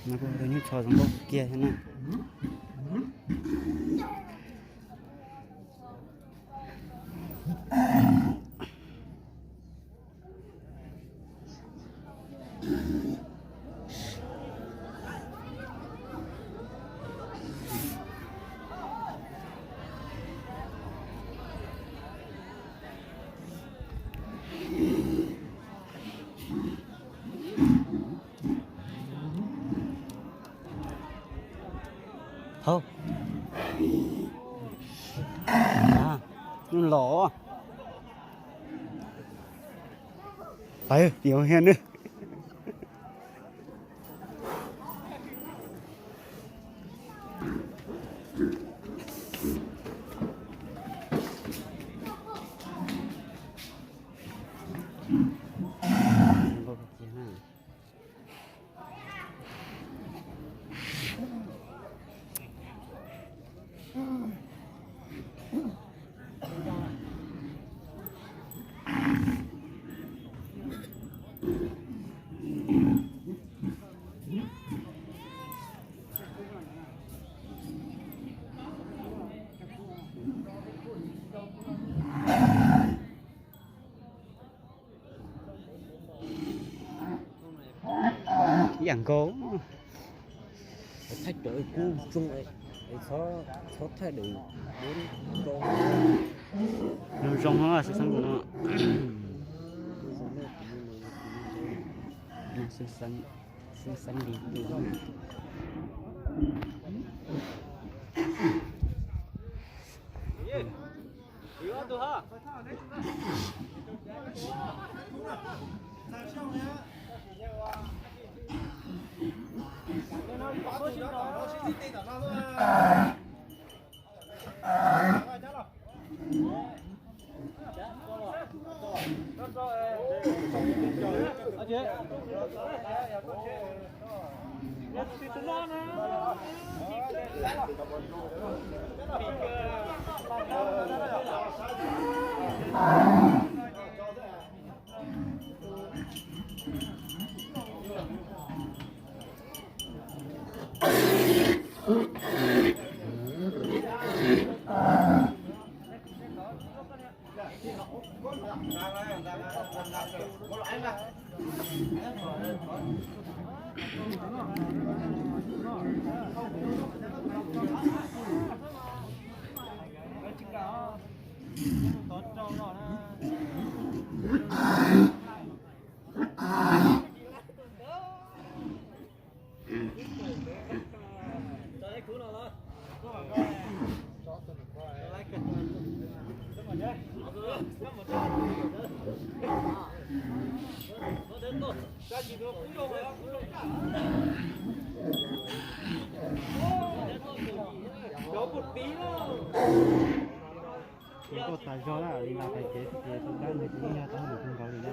No kuj tus nyuj txho zoo nkauj kiag thiab na. Hauv, los, pais pim hias nws. Ib yam nkaus. Thaij rawv kub zoo, txhob thaij dawm, zoo zoo no xwb xeeb kuv no. Xwb xeeb li. Ces nkauj tas zog na, li no pais kev ces tus dab ntawd kuj yeej yog tau hauj lwm kawg nkaus li na.